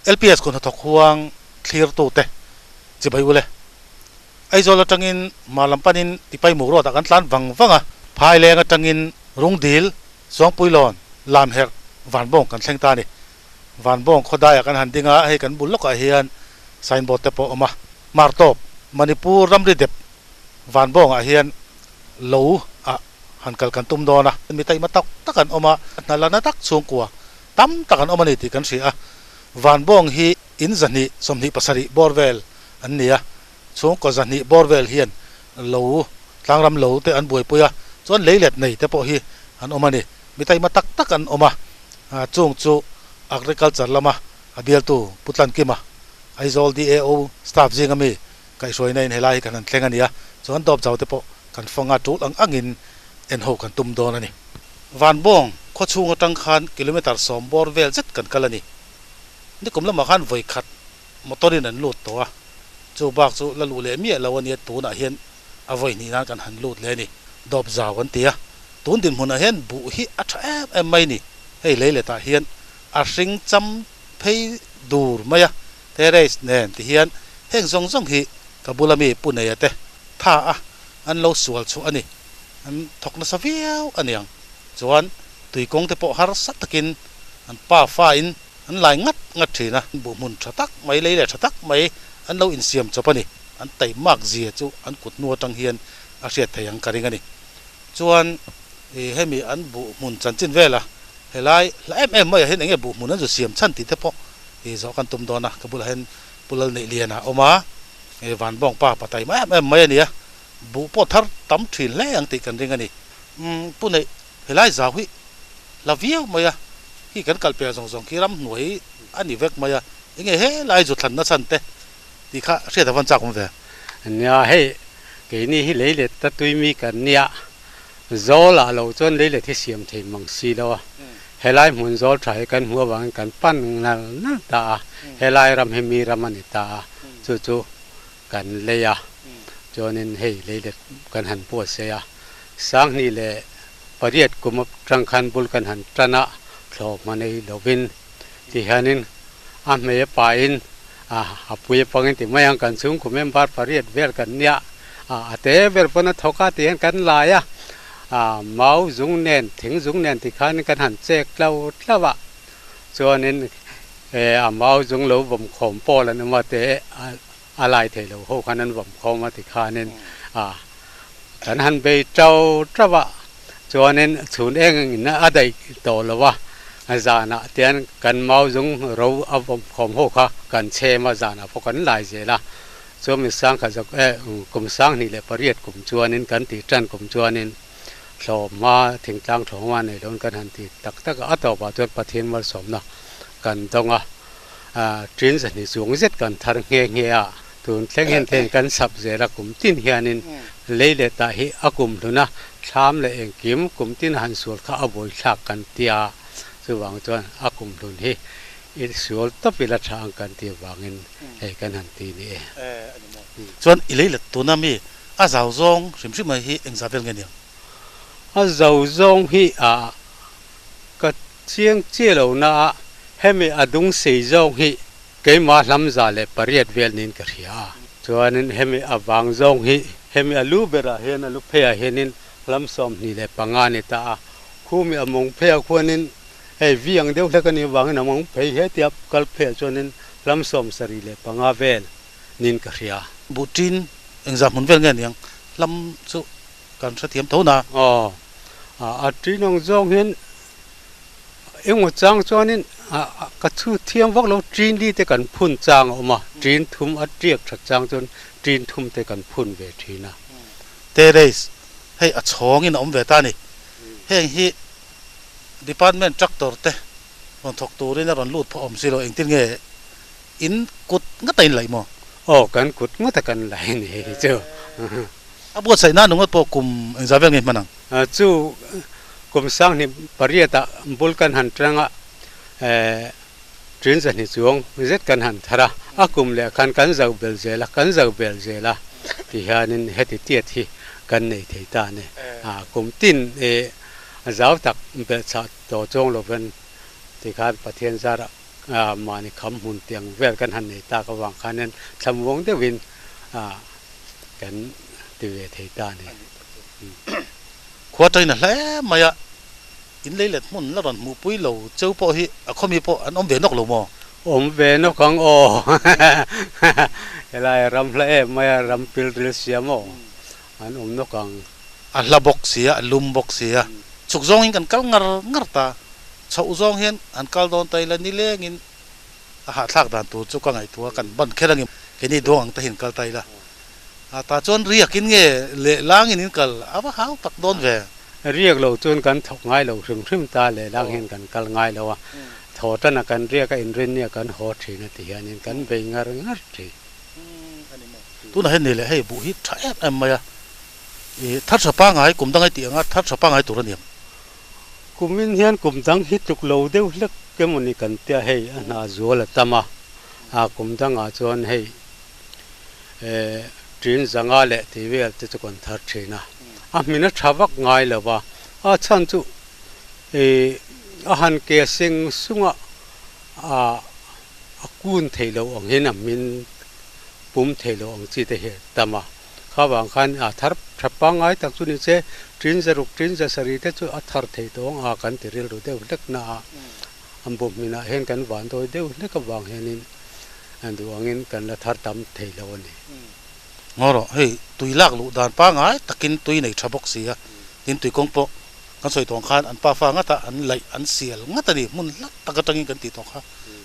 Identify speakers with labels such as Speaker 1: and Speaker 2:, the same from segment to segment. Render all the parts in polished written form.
Speaker 1: LPS kut hnathawk huang thlirtute chibai ule. Aizawl atangin hmar lam panin Tipaimuk road ah kan tlan vang vang a, Phaileng atangin Rungdil, Suangpuilawn, Lamherh, Vanbawng kan thleng ta a ni. Vanbawng khawdaiah kan han ding a, hei kan bul lawkah hian signboard te pawh a awm a. Hmartawp, Manipur ramri dep Vanbawngah hian lo ah han kal kan tum dawn a, mi taima tak tak an awm a, hna la na tak chhungkua tam tak an awm a ni tih kan hria a. Vanbawng hi in 227 bawr vel an ni a, chhungkaw 200 bawr vel hian lo tlangram lo te an buaipui a, chuan leilet nei te pawh hi an awm a ni. Mi taima tak tak an awm a, chung chu Agriculture lama a bialtu Pu Tlankima, Aizawl DAO staff zinga mi Kaihhruaina in helai hi kan han thleng a ni a, chuan dawp zau te pawh kan fanga tul ang angin en ho kan tum dawn a ni. Vanbawng khaw chhung atang khan kilometre sawm bawr vel zet kan kal a ni. Nikum lamah khan vawi khat motor in an lut tawh a, chu bak chu la luh leh miah lo a nia, tunah hian a vawi hnih nan kan han lut leh a ni. Dawp zau kan ti a, tun dinhmunah hian buh hi a tha em em mai ni. Hei leiletah hian a hring cham phei dur mai a, Terrace nen ti hian heng zawng zawng hi ka bula mi Pu Neia te tha a an lo sual chhuah a ni. An thawk nasa viau a niang. Chuan tuikawng te pawh harsa takin an pa fa in an lai ngat ngat thin a. Buh hmun tha tak mai, lei leh tha tak mai an lo insiam chawp a ni. An taimak zia chu an kut hnu atang hian a hriat thei ang ka ring a ni. Chuan hemi an buh hmun chanchin vela helai hla em em maiah hian enge buh hmun an zu siam chhan tih te pawh i zawh kan tum dawn a, ka bulah hian Pu Lalneihliana a awm a, i Vanbawng pa patai mai em em mai a ni a, buh pawh thar tam thin hle ang tih kan ring a ni. Umm Pu Neih, helai zau hi la viau mai a, khi kan kal piah zawng zawng khi ramhnuai a ni vek mai a, enge helai zu thlanna chhan te tih kha hriat a van chak awm ve.
Speaker 2: Nia hei, keini hi lei let ta tui mi kan nia, Zawl ah lo chuan lei let hi siam thei mang si lo a, helai hmun zawl tha hi kan hmuh avangin kan pan nal nal ta a, helai ram hi mi ram a ni ta a, chu chu kan lei a, chuanin hei lei let kan han buatsaih a, 2008 kum atang khan bul kan han tan a, thlawhhma nei lovin tihianin a hmei a pahin a pui a pangin ti mai ang kan chhungkaw member pariat vel kan nia a te ber pawn a thawk a ti hian kan lai a mau zung nen thing zung nen ti khan kan han chek tlo tlo a chuanin a mau zung lo vawm khawm pawl an awm a te a lai thei lo ho khan an vawm khawm a ti khanin kan han bei tlo tlo a. Chuanin chhun eng engin a daih tawh lo a, zanah tian kan mau zung ro a vawmkhawm ho kha kan chhem a, zanah pawh kan lai zel a. Chuan mi sang khat zawk e, kum 2008 kum chuanin kan tih tan kum chuanin thlawhhma, thingtlang thlawhhma nei loin kan han ti tak tak a, a tawpah chuan Pathian malsawmna kan dawng a, tin zahnih chuang zet kan thar nghe nghe a. Tun thleng hian theiin kan sap zel a, kum tin hianin lei leh tah hi a kum hlun a, thlam leh engkim kum tin han sual kha a buaithlak kan ti a, chuvang chuan a kum hlun hi i sual tawp ila tha ang kan tih avangin hei kan han ti ni e.
Speaker 1: Chuan i lei let tuna mi a zau zawng hrim hrim mai hi engzah vel nge niang?
Speaker 2: A zau zawng hi a ka chiang chiah lo na a, hemi a dung sei zawng hi Keimah hlam 108 vel niin ka hria a. Chuanin hemi avang zawng hi hemi a lu berah hian a lu pheiah hianin hlam 25 a ni ta a. Khumi a mawng pheiah khuanin hei vi ang deuh hlek a nih avangin a mawng phei he tia kal pheiah chuanin hlam 75 vel niin ka hria.
Speaker 1: Buhṭin engzah hmun vel nge niang hlam chu kan hrethiam tho na.
Speaker 2: Aw, a ṭin ang zawng hian Engmaw chang chuanin ka chhu thiam vak lo ṭin li te kan phun chang a awm a, ṭin thum a ṭiak ṭhat chang chuan ṭin thum te kan phun ve ṭhin a.
Speaker 1: Terrace, hei a chhawngin a awm ve ta a ni. Heng hi department tractor te rawn thawk turin a rawn lut phawh awm si lo, engtin nge in kut ngata in laih maw?
Speaker 2: Aw, kan kut ngata kan laih a ni hei hi chu.
Speaker 1: A buatsaih nan ringawt pawh kum engzah vel nge hman ang?
Speaker 2: Chu kum 2008 ah bul kan han tang a, ṭin zahnih chuang zet kan han thar a, a kum leh khan kan zo bel zel a, kan zo bel zel a ti hianin heti tiat hi kan nei thei ta a ni. Kum tin zau tak belhchhah tawh chuang lovin tikhan Pathian zarah. Mahni kham hmun tiang vel kan han nei tak avang khanin thlamuang deuhin kan ti ve thei ta a ni.
Speaker 1: Khua ṭaina hle mai a, in lei let hmun la rawn hmuhpui lo cheu pawh hi a khawmi pawh an awm ve nawk lo maw?
Speaker 2: Awm ve nawk ang aw. Helai ram hla em mai a, ram pilril sia maw an awm nawk ang.
Speaker 1: A hla bawk sia, a lum bawk sia, chhuk zawngin kan kal ngar ngar ta. Chhoh zawng hian han kal dawn ta ila nilengin a hahthlak dan tur chu ka ngaihtuah a, kan ban kher angin keini duang ang te hian kal ta ila. A tah chuan riakin nge leh langin in kal a va hau tak dawn ve.
Speaker 2: Riak lo chuan kan thawk ngai lo hrim hrim ta leh lang hian kan kal ngai lo a, thaw tana kan riak a inrinnia kan haw thin a ti hianin kan bei ngar ngar thin.
Speaker 1: Tunah hian nei leh hei buh hi tha em em mai a, i thar tha pangai kum dang ai tih anga thar tha pangai tur a ni ang.
Speaker 2: Kumin hian kum dang hi tluk lo deuh hlek emawni kan tia hei a hna zual a tam a, a kum dangah chuan hei ṭin zanga leh tih vel te chu kan thar ṭhin a, a hmin a ṭha vak ngai lo va, a chhan chu ih a han ke seng sung a, a kun thei lo ang hian a hmin pum thei lo ang chi te hi a tam a. Kha vang khan a thar tha pangngai tak chu ni che, ṭin zaruk ṭin zasarih te chu a thar thei tawng a kan ti rilru deuh hlek na a, an bu hminah hian kan van dawi deuh hlek avang hianin duh angin kan la thar tam thei lo a ni.
Speaker 1: Ngaw rawh, hei tui lak luh dan pangngai takin tui nei tha bawk si a, tin tui kawng pawh kan sawi tawng khan an pafa ngata an laih an sial ngat a ni, hmun hlat tak atangin kan tih tawng kha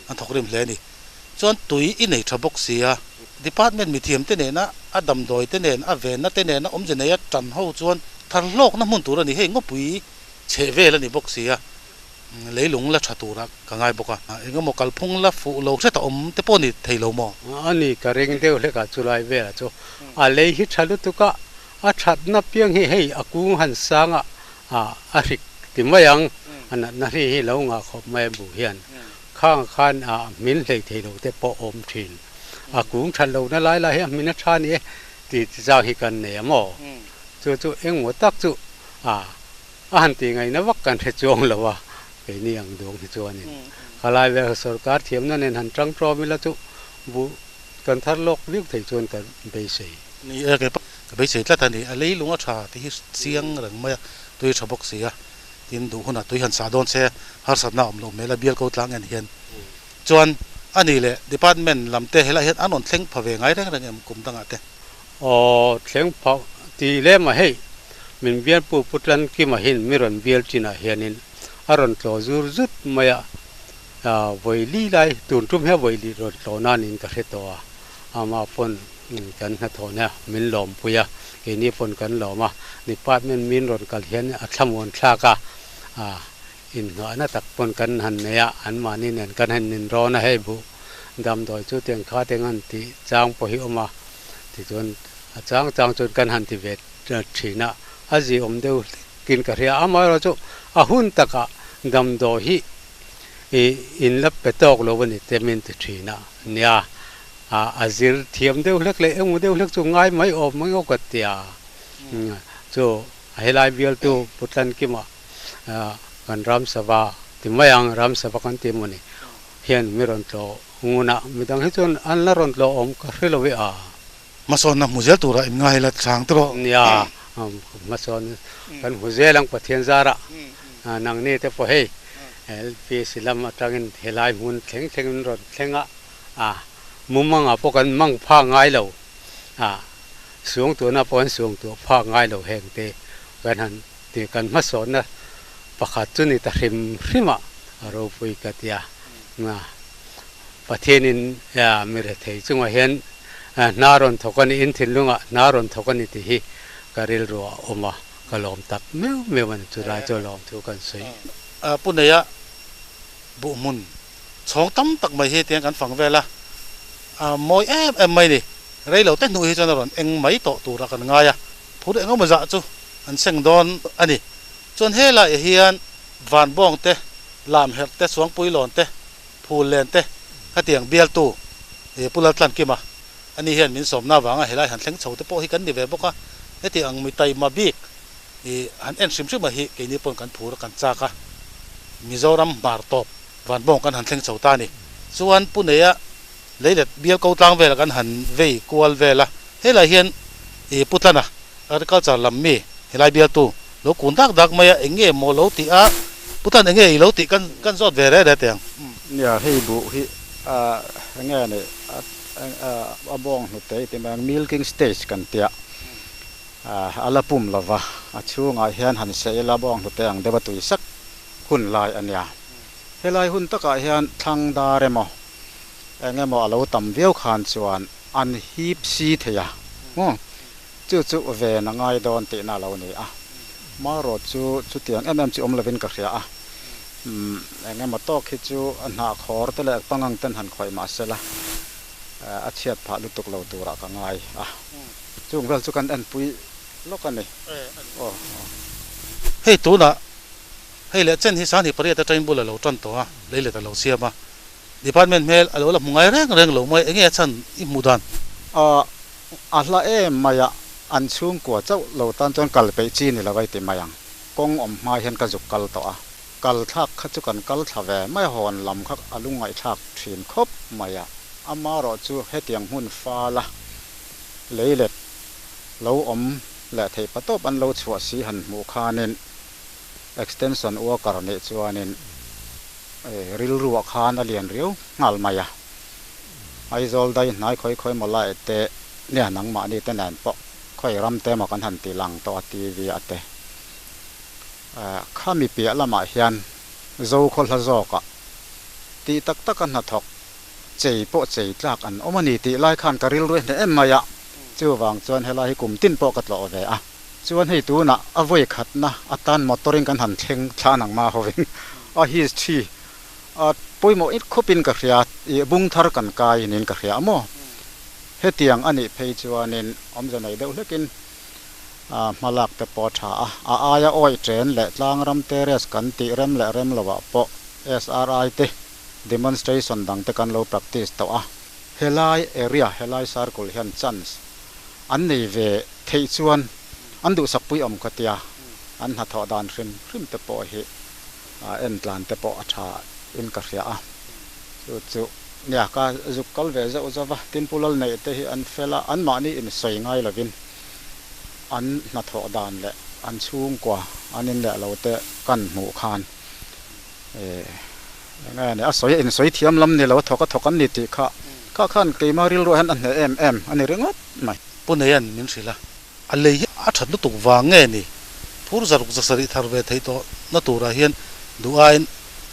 Speaker 1: an thawk rim hle a ni. Chuan tui i nei tha bawk si a, department mithiam te nena a damdawi te nen a venna te nena awmze neia tan ho chuan thar hlawkna hmun tur a ni. Hei ngawpui chheh vel a ni bawk si a, leilung la tha tura ka ngai bawk a, engemaw kalphung la fuh lo hret a awm te pawh ni thei lo maw?
Speaker 2: A ni, ka ring deuh hlek a chulai velah chu a lei hi tha lutuk a, a thatna piang hi hei a kung han sang a, a hrik ti mai ang, a natna hri hi lo ngah khawp mai a bu hian. Khang khan a hmin hlei thei lo te pawh awm thin. A kung that lohna lai lai hi a hmin a tha ni e tih chi zang hi kan nei a maw? Chu chu engmaw tak chu a a han tih ngaihna vak kan hre chuang lo a, keini ang duang hi chuanin khalai vel sorkar thiamna nen han tang tawm ila chu buh kan thar lawk viau thei chuan ka beisei.
Speaker 1: Ni e, kei pawh ka beisei tlat a ni. A leilung a tha tih hi chiang reng mai a, tui a tha bawk si a. Tin, duh hunah tui han sah dawn se harsatna a awm loh hmel a, bial ko tlang en hian. Chuan, a nih leh department lam te helaiah hian an rawn thleng pha ve ngai reng reng em kum dangah te?
Speaker 2: Aw, thleng pha tih lem a hei, min bialpu Pu Tlankima hin mi rawn bial chinah hianin a rawn tlawh zur zut mai a, vawi li lai, tun tum hian vawi li rawn tlawh nanin ka hre tawh a, amah pawn Kan hnathawhna min lawmpui a, keini pawn kan lawm a, department min rawn kal hian a thlamuan thlak a, innghahna tak pawn kan han nei a, anmahni nen kan han inrawn a, hei buh damdawi chu tiang kha te ngan tih chang pawh hi awm a, tichuan a chang chang chuan kan han ti ve thin a, a ziawm deuh hlekin ka hria a, amaherawhchu a hun takah damdawi hi in la pe tawk lo a ni te min ti thin a nia. A zir thiam deuh hlek leh engmaw deuh hlek chu ngai mai awm mai ngawt ka ti a, chu helai bialtu Pu Tlankima kan Ramsava ti mai ang, Ramsava kan ti emaw ni hian mi rawn tlawh ngun a, midang hi chuan an la rawn tlawh awm ka hre lo e a.
Speaker 1: Hmasawnna hmu zel turah in ngai la chang te rawh.
Speaker 2: Nia, hmasawn kan hmu zel ang Pathian zarah nangni te pawh hei LPC lam atangin helai hmun thleng thlengin rawn thleng a. A, mumangah pawh kan mang phak ngai lo a, suangtuahna pawh an suangtuah phak ngai lo heng te kan han ti kan hmasawnna pakhat chu ni ta hrim hrim a, a ropui ka ti a, Pathianin mi rethei chungah hian hna rawn thawk a ni, in thinlungah hna rawn thawk a ni tih hi ka rilru a awm a, ka lawm tak meuh meuh a ni, chulai chu lawm thu kan sawi.
Speaker 1: Pu Neia buhhmun Chhawng tam tak mai hi tiang kan fang vel a, a mawi em em mai ni. Rei lo te hnuh hi chuan a rawn eng mai tawh turah kan ngai a, phur eng emaw zah chu an seng dawn a ni. Chuan helaiah hian vanbawng te, lamherh te, suangpuilawn te, phul len te khatiang bialtu Pu Laltlankima ani hian min sawmna avanga helai han thleng chho te pawh hi kan ni ve bawk a. Heti ang mi taima bik han en hrim hrim a hi keini pawn kan phur a kan chak a, Mizoram hmar tawp. Vanbawng kan han thleng chho ta a ni. Chuan Pune-a leilet bial ko tlang velah kan han vei kual vel a, helaiah hian ih Putlana agriculture lam mi helai bialtu lo kun dak dak mai a, eng nge maw lo tih a, Putlan eng nge i lo tih kan kan zawt ve reh reh teh ang.
Speaker 3: Nia, hei buh hi eng nge ni a bawng hnute i ti mai ang, milking stage kan tia a la pum lova, a chhungah hian han seh ila bawng hnute ang deuh a tui sak hun lai a nia. Helai hun takah hian thlang dar emaw eng emaw a lo tam viau khan chuan an hip si thei a, maw? Chu chu ven a ngai dawn tihna a lo ni a. Marawt chu chutiang em em chu awm lovin ka hria a. Umm eng emaw tawk hi chu a hnah khawr te leh pangang ten han khawih mah sela a chhiat phah lutuk lo turah ka ngai a. Chung vel chu kan enpui lawk a ni. Aw.
Speaker 1: Hei tunah Hei leh chen hi Sanghnih pariat atangin bul a lo tan tawh a, leilet a lo siam a. Department hmel a lo la hmu ngai reng reng lo mai, enge a chhan i hmuh dan?
Speaker 3: A a hla em mai a, an chhungkua chauh lo tan chuan kal peih chi ni lo a i ti mai ang. Kawng awm hma hian ka zuk kal tawh a, kal thlak kha chu kan kal thla ve mai a, hawn lam kha a lungngaihthlak thin khawp mai a. Amaherawh chu hetiang hmun fala leilet lo awm leh theih patawp an lo chhuah si han hmuh khanin Extension worker nih chuanin rilruah khan a lian riau nghal mai a, Aizawl dai hnai khawi khawi maw lai te nia nangmahni te nen pawh khawi ram te maw kan han ti lang tawh a TV a te. Khami piah lamah hian Zokhawhla zawkah tih tak taka hnathawk chei pawh chei tlak an awm a ni tih lai khan ka rilru hneh em mai a, chuvang chuan helai hi kum tin pawh ka tlawh ve a. Chuan hei tunah a vawi khatna atan motor in kan han thleng thla nang ma hovin a history a pawimawh it khawpin ka hria ih bung thar kan kai niin ka hria a maw? Hetiang a nih phei chuanin awmze nei deuh hlekin a hmalak te pawh a tha a, a aia awih chen leh tlangram terrace kan tih rem leh rem loah pawh SRI te demonstration dang te kan lo practice tawh a, helai area helai circle hian chance an nei ve Theih chuan an duhsak pui awm ka tia, an hnathawh dan hrim hrim te pawh hi en tlan te pawh a tha in ka hria a, chu chu nia ka zuk kal ve zauh zauh va, tin Pu Lalneih te hi an fel a, anmahni in sawi ngai lovin an hnathawh dan leh an chhungkua an in leh lo te kan hmuh khan eng nge ni a sawi in sawi thiam lam ni lo a thawk a thawk an ni tih kha kha khan keima rilruah hian a hneh em em a ni ringawt mai.
Speaker 1: Pu Neian min hrilh a, a lei hi a that lutuk vang nge ni? Phur zaruk zasarih thar ve theih tawh na turah hian duh aiin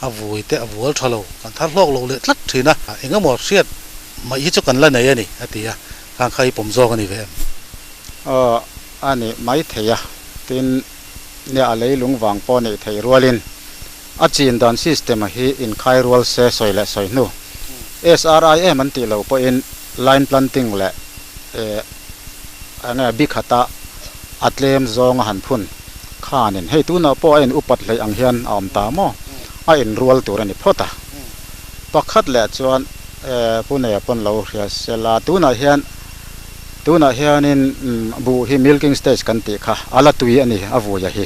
Speaker 1: a vui te a vual tha lo, kan thar hlawk lo leh tlat thin a, eng emaw hriat mai hi chu kan la nei a ni, a ti a, khang kha i pawm zawk a ni ve em?
Speaker 3: Aw, a ni mai thei a, tin, nia a leilung vang pawh neih theih rualin a chin dan system a hi inkhai rual se sawi leh sawi hnu. SRI em an tih loh pawhin line planting leh enge bi khata a tlem zawng a han phun khanin hei tunah pawh a in upat hleih ang hian a awm ta maw? A inrual tur a ni phawt a. Pakhat leh chuan Pune pawn lo hria sela tunah hian tunah hianin buh hi milking stage kan tih kha a la tui a ni a vuia hi.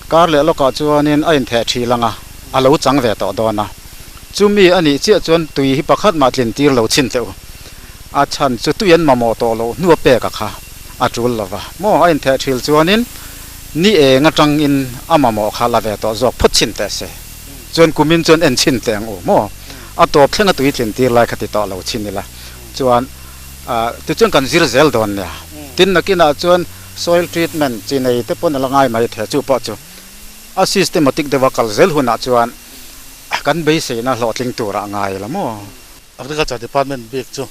Speaker 3: Kar leh lawkah chuanin a intheh thil ang a, a lo chang ve tawh dawn a. Chumi a nih chiah chuan tui hi pakhat mah tlin tir lo chhin teh u. A chhan chu tui an mamawh tawh loh hnua pek a kha a tul lo va. Maw a intheh thil chuanin ni eng atangin a mamawh kha la ve tawh zawk phawt chhin teh se. Chuan kumin chuan en chhin teh ang u maw? A tawp thleng a tui tlin tir lai kha ti tawh lo chhin ila chuan tichuan kan zir zel dawn nia. Tin nakinah chuan soil treatment chi nei te pawn a la ngai mai thei a, chu pawh chu a systematic deuha kal zel hunah chuan kan beiseina hlawhtling turah a ngai la maw?
Speaker 1: Agriculture Department bik chu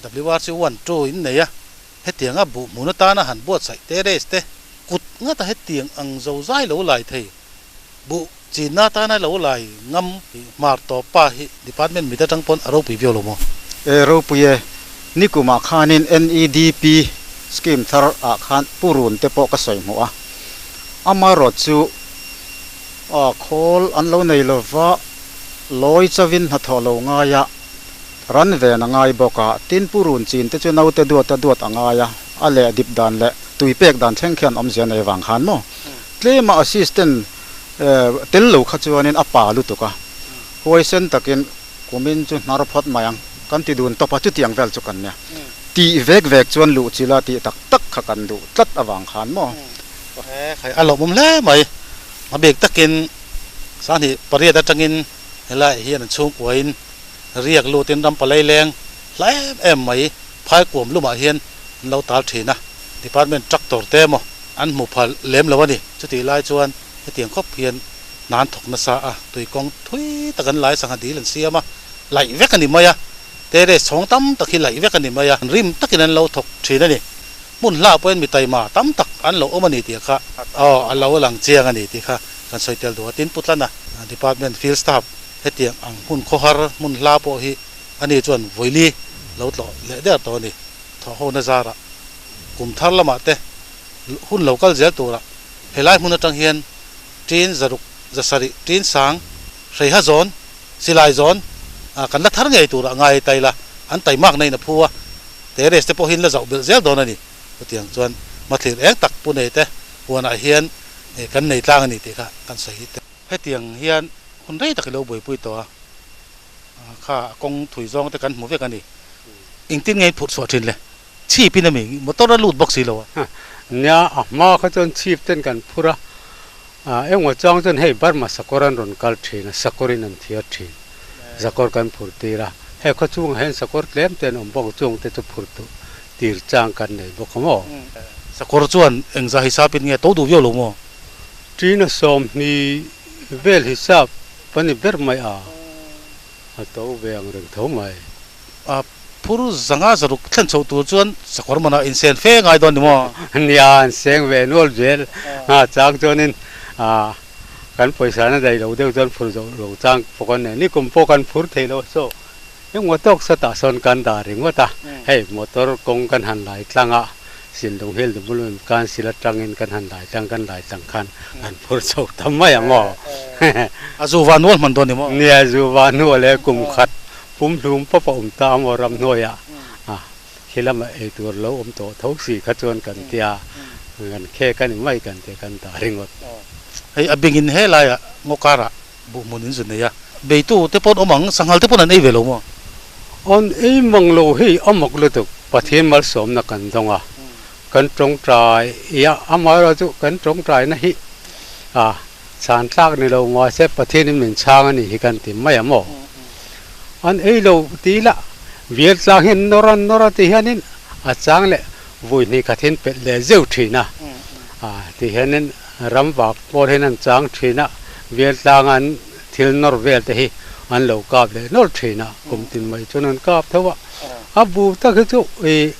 Speaker 1: WRC one two in nei a, hetianga buh hmun atana han buatsaih te race te kut ngata hetiang ang zo zai lo lai thei buh chinna atana lo lai ngam hmar tawp pa hi Department mit atang pawn a ropui viau lo maw?
Speaker 3: E ropui e, nikumah khanin NEDP scheme thar ah khan purun te pawh ka sawi hmuh a, amaherawh chu A khawl an lo nei lova, lawi chavin hnathawh lo ngai a, ran ven a ngai bawk a, tin purun chin te chu naute duat a duat a ngai a, a leh dip dan leh tui pek dan thleng khian awmzia nei vang khan maw? Tlema assistant tel lo kha chuanin a pa lutuk a, huaisen takin Kumin chu hnar phawt mai ang kan ti dun tawp a, chutiang vel chu kan nia. Tih vek vek chuan luh chila tih tak tak kha kan duh tlat avang khan maw?
Speaker 1: He khai a lawmawm hle mai. A bik takin Sanghnih pariat atangin helaiah hian an chhungkuain riak lutin ram palai leng hla em em mai phai kuam lumah hian an lo tal thin a. Department tractor te emaw an hmu phal lem lo a ni. Chutih lai chuan hetiang khawp hian hna an thawk nasa a, tui kawng thui tak an lai sangha dil an siam a, laih vek a ni mai a, terrace chhawng tam tak hi laih vek a ni mai a, rim takin an lo thawk thin a ni. Hmun hlah pawhin mi taima tam tak an lo awm a ni tih kha aw a lo lang chiang a ni tih kha kan sawi tel duh a. Tin, Putlana Department Field Staff hetiang ang hmun khawhar hmun hla pawh hi ani chuan vawili lo tlawh leh der tawh a ni. Thawhhona zarah kum thar lamah te hun lo kal zel turah helai hmun atang hian Tin zaruk zasarih tin sang hreiha zawn silai zawn kan la thar ngei turah ngai tai la an taimak na in a phu a terrace te pawh hi an la zauh belh zel dawn a ni. Chutiang chuan hmathlir eng tak pu nei te huanah hian kan nei tlang a ni tih kha kan sawi te. Hetiang hian hun rei tak i lo buaipui tawh a, kha kawng thui zawng te kan hmu vek a ni. Engtin nge in phurh chhuah thin le? Chhip in a mi motor a lut bawk si lo a.
Speaker 2: Nia, a hma kha chuan chhip ten kan phur a, engmaw chang chuan hei Burma sakawr an rawn kal thin a, sakawr in an thiar thin, sakawr kan phur tir a, hei khaw chungah hian sakawr tlem te an awm bawk, chung te chu phur duh tir chang kan nei bawk a maw?
Speaker 1: Sakawr chuan engzah hisap in nge to duh viau lo maw?
Speaker 2: Ṭina sawmhnih vel hisap a ni ber mai a, a to ve ang reng tho mai.
Speaker 1: A phur zanga zaruk thlen chhoh tur chuan sakawr manah insen fe ngai dawn ni maw?
Speaker 2: Nia, an seng ve nual zel. A chang chuanin kan pawisa na daih lo deuh chuan phur zawh lo chang pawh kan nei. Nikum pawh kan phur thei lo saw engmaw tawk satah sawn kan dah ringawt a. Hei motor kawng kan han lai tlang a, Sinlung Hill Development Council atangin kan han lai tlang kan lai tlang khan kan phur chho ta mai ang aw.
Speaker 1: A zu va nual hman dawn ni maw?
Speaker 2: Nia, zu va nual e kum khat. Pumhlum pawp a awm ta a maw ramhnuaiah a khi lamah ei tur lo awm tawh tho si kha chuan kan tia kan khek a ni mai kan tia kan dah ringawt.
Speaker 1: Hei a bingin he laiah ngaw karah buhhmun in zu nei a, beitu te pawn awm ang, sanghal te pawn an ei ve lo maw?
Speaker 2: An ei mang lo hei a mak lutuk, Pathian malsawmna kan dawng a, kan tawngtai a, amaherawhchu kan tawngtaina hi a Chhan tlak ni lo mahse Pathianin min chhang a nih hi kan ti mai a maw? An ei lo ti ila vial tlang hian nawr a nawr a ti hianin a chang leh vui hnih khat hian pelh leh zeuh thin a, ti hianin ram vak pawl hian an chang thin a, vial tlanga an thil nawr vel te hi an lo kap leh nawr thin a, kum tin mai chuan an kap tho a, a bu tak hi chu ih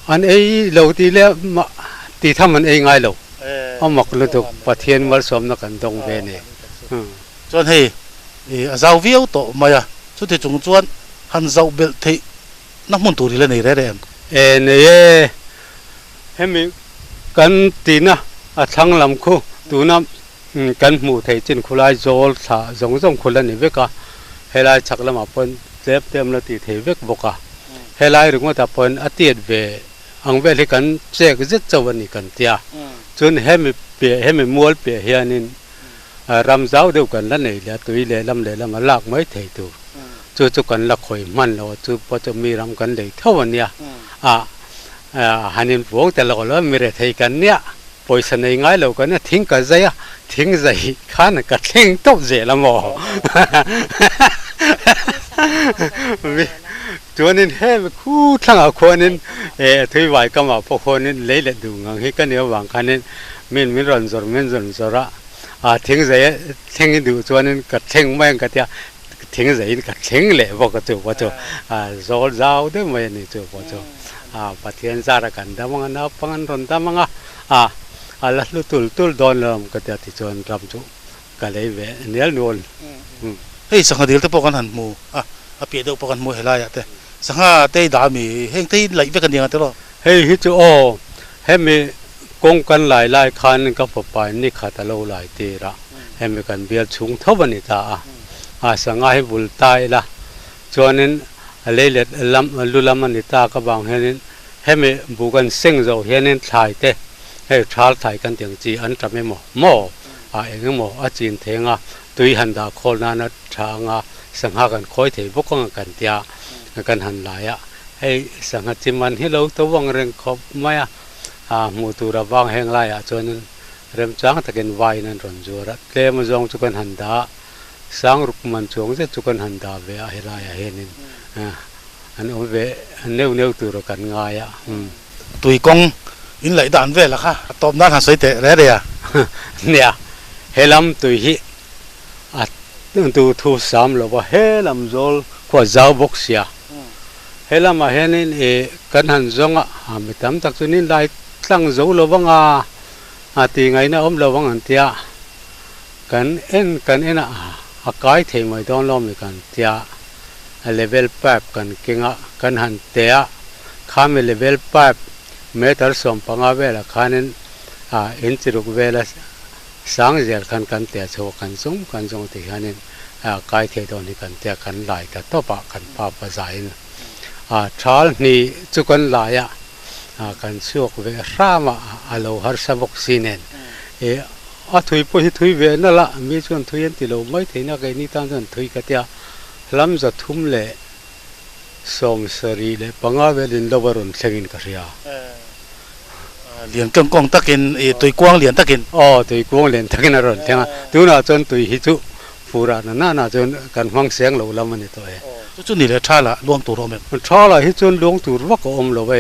Speaker 2: An ei lo tih leh mah tih tham an ei ngai lo. A mak lutuk Pathian malsawmna kan dawng ve ni.
Speaker 1: Chuan hei a zau viau tawh mai a, chuti chung chuan han zauh belh theih na hmun tur hi la nei reh reh em?
Speaker 2: E nei e, hemi kan tihna a thlang lam khu tuna kan hmuh theih chin khulai zawl thla zawng zawng khu la ni vek a, helai chhak lamah pawn tlem tlem la tih thei vek bawk a, helai ringawtah pawn a tiat ve ang vel hi kan chek zet chauh a ni kan tia, chuan hemi piah hemi mual piah hianin ram zau deuh kan la nei leh a, tui lehlam lehlam a lak mai thei tur chu chu kan la khawih hman lo a, chu pawh chu mi ram kan lei tho a nia, ah han invuang ta lo lo mi rethei kan nia. Pawisa nei ngai lo kan a thing ka zai a, thing zai khan ka thleng tawp zel a maw? Chuanin hemi khu thlangah khuanin eh thui vai kamah pawh khuanin lei leh duh ngang hi ka nih avang khanin min min rawn zawr min rawn zawr a, ah thing zai a thleng i duh chuanin ka thleng mai ang ka tia, thing zaiin ka thleng leh bawk a chu pawh chu zawl zau deuh mai a ni chu pawh chu. A Pathian zara kan dam anga naupang an rawn dam anga a a la hlu tul tul dawn lo ang ka tia tichuan ram chu ka lei ve nel nual.
Speaker 1: Hei sangha dil te pawh kan han hmu a, a piah deuh pawh kan hmu helaiah te sangha te i dah ami heng te hi laih vek a ni ang tiraw?
Speaker 2: Hei hi chu aw hemi kawng kan lai lai khan ka fapa in ni khat a lo lai tir a, hemi kan bial chhung tho a ni ta a, a sangha hi bul ta ila Chuanin a lei let lam lu lam a ni tak avang hianin hemi bu kan seng zawh hianin thlai te hei thal thlai kan tih ang chi an tam emaw maw ah eng emaw a chin theng a, Tui han dah khawl nana tha anga sangha kan khawi thei bawk anga kan tia kan han lai a, hei sangha chi man hi lo to vang reng khawp mai a, hmuh tur avang heng laiah chuanin remchang takin vaiin an rawn zuar a, tlem azawng chu kan han dah a, sang ruk man chuang zet chu kan han dah ve a helaiah hianin an awm ve neuh neuh tura kan ngai a.
Speaker 1: Tui kawng in laih dan vel a kha a tawp nan han sawi teh reh reh a.
Speaker 2: Nia, he lam tui hi a tu thu sam lo va, he lam zawl khua zau bawk sia. He lamah hianin i kan han zawng a, a mi tam tak chu nin lai tlang zo lo vang a, a tih ngaihna awm lo vang an tia. Kan en kan en a, a kai thei mai dawn lo mi kan tia. Level pipe kan keng a, kan han teh a, khami level pipe meter 15 velah khanin ah inch ruk vela sang zel khan kan teh chho a, kan zawng kan zawng ti hianin ah kai thei dawn hi kan tia kan lai ta tawp a, kan pa pa zaiin ah thal hnih chu kan lai a, ah kan chhuak ve hram a, a lo harsa bawk si nen ih a thui pawh hi thui ve nalh a, mi chuan thui an ti lo mai thei na keini tan chuan thui ka tia hlam 375 velin lo a rawn thlengin ka hria.
Speaker 1: Lian kawng kawng takin, ih tuikuang lian takin.
Speaker 2: Aw, tuikuang lian takin a rawn thleng a. Tunah chuan tui hi chu furah na nana chuan kan hmang seng lo lam a ni tawh e.
Speaker 1: Chu chu ni leh tha lah luang tur a awm em?
Speaker 2: Tha lah hi chuan luang tur vak a awm lo e.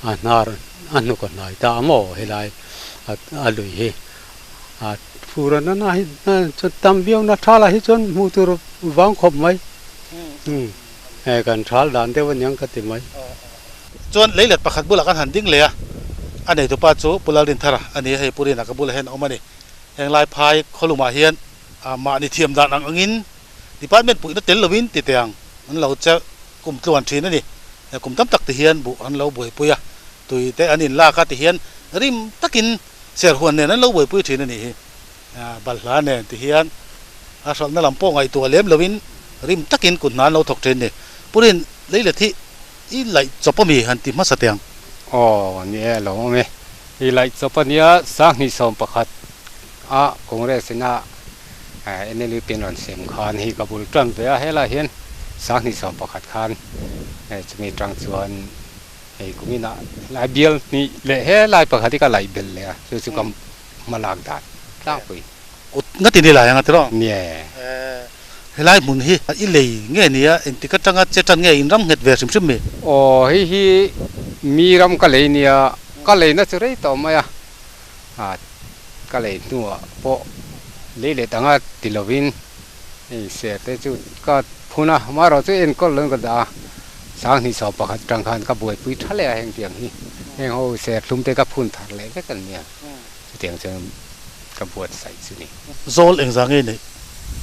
Speaker 2: A hnar a hnuk a hnai ta a maw helai a lui hi. A fur a nana hi chuan tam viau na tha lah hi chuan hmuh tur vang khawp mai. Hei kan thal dan deuh aniang ka ti mai.
Speaker 1: Chuan leilet pakhat bulah kan han ding leh a, a neitupa chu Pu Lalrinthara a ni a, hei Pu Rina ka bulah hian a awm a ni. Heng lai phai khawlumah hian mahni thiam dan ang angin department puihna tel lovin ti teh ang an lo che kum tluan thin a ni. Kum tam tak ti hian buh an lo buaipui a, tui te an inlak a ti hian rim takin Serhuan nen an lo buaipui thin a nih hi. Balhla nen ti hian a hralhna lam pawh ngaihtuah lem loin rim takin kut hna an lo thawk thin ni. Purin leilet hi i laih chawp ami han ti hmasa teh ang.
Speaker 2: Aw ni e lo awm e. I laih chawp a nia 2011 a Congress ina NLUP an rawn sem khan hei ka bul tan ve a helaiah hian 2011 khan chumi tang chuan Hei kum inah helai bial hnih leh helai pakhat hi ka laih belh leh a, chu chu ka hma lak dan tlangpui.
Speaker 1: Kut nga ti ni lai ang a tiraw?
Speaker 2: Nie.
Speaker 1: Helai hmun hi i lei nge nia engtik atanga che tan nge in ram nghet ve hrim hrim mi?
Speaker 2: Aw hei hi mi ram ka lei nia, ka leina chu rei tawh mai a, ka lei hnuah pawh lei leh danga ti lovin hei ser te chu ka phun a, amaherawhchu enkawl lo in ka dah a. 2011 atang khan ka buaipui tha leh a heng tiang hi heng ho serthlum te ka phun thar leh vek an nia chutiang chuan ka buatsaih chu ni.
Speaker 1: Zawl engzah nge neih?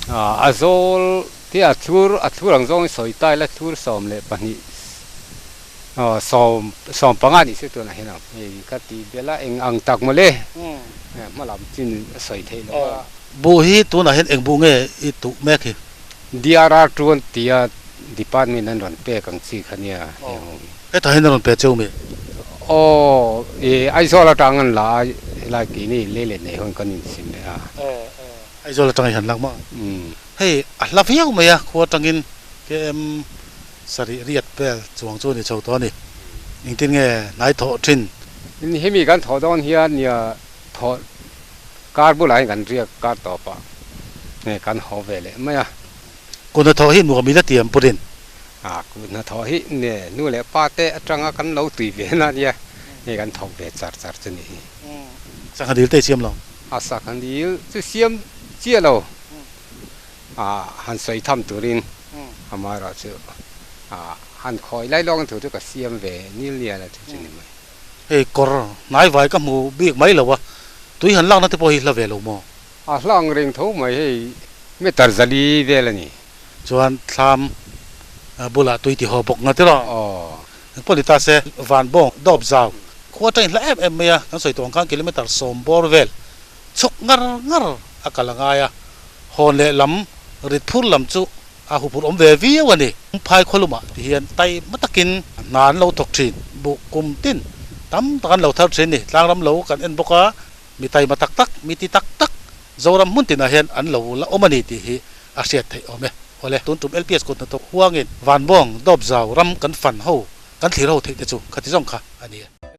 Speaker 2: A zawl te a thlur a thlur ang zawng hi sawi ta ila thlur 12 15 nih chu tunah hian ang hei ka tih belh a eng ang tak mawle hma lam chin a sawi theih loh a.
Speaker 1: Buh hi tunah hian eng buh nge i tuh mek hi?
Speaker 2: DRR chu an ti a, department an rawn pek ang chi kha nia heng ho hi.
Speaker 1: Hetah hian a rawn pe cheu mi?
Speaker 2: Aw, i Aizawl atang an la a, helai keini lei leh nei hawn kan insim leh a.
Speaker 1: Aizawl atang i han lak maw? Hei a hla viau mai a, khua atangin KM sarih riat vel chuang chu a ni chho tawh a ni. Engtin nge hnai thawh thin?
Speaker 2: Hemi kan thawh dawn hian nia thawh Kar bulah hian kan riak kar tawp ah nge kan haw ve leh mai a.
Speaker 1: Kut hnathawh hi nuam ila ti ang Purin.
Speaker 2: A kut hnathawh hi nge nu leh pa te atanga kan lo tui ve na nia nge kan thawk ve char char chu nih hi.
Speaker 1: Sangha dil te i siam lo?
Speaker 2: A sangha dil chu siam chiah lo a han sawi tham turin amaherawhchu a han khawi lai lawng tur chu ka siam ve nil nial a chu chu ni mai.
Speaker 1: Hei kawr hnai vai ka hmu bik mai lo a, tui han lakna te pawh hi hla ve lo maw?
Speaker 2: A hla ang reng tho mai hei meter zali vel a ni.
Speaker 1: Chuan thlam bulah tui ti haw bawk nga tiraw?
Speaker 2: Aw.
Speaker 1: Engpawh ni ta se, Vanbawng dawp zau khua atangin hla em em mai a, kan sawi tawh ang khan kilometer 10 bawr vel chhuk ngar ngar a kal a ngai a, hawn leh lam rit phur lam chu A huphurh awm ve viau a ni. Phai khawlumah ti hian taima takin hna an lo thawk thin. Buh kum tin tam tak an lo thar thin ni. Tlangram lo kan en bawk a, mi taima tak tak, mi ti tak tak Zoram hmun tinah hian an lo la awm a ni tih hi a hriat theih awm e. Awle, tun tum LPS kut hnathawk huangin Vanbawng, Dawpzau ram kan fan ho, kan thlir ho theih te chu khati zawng kha a ni e.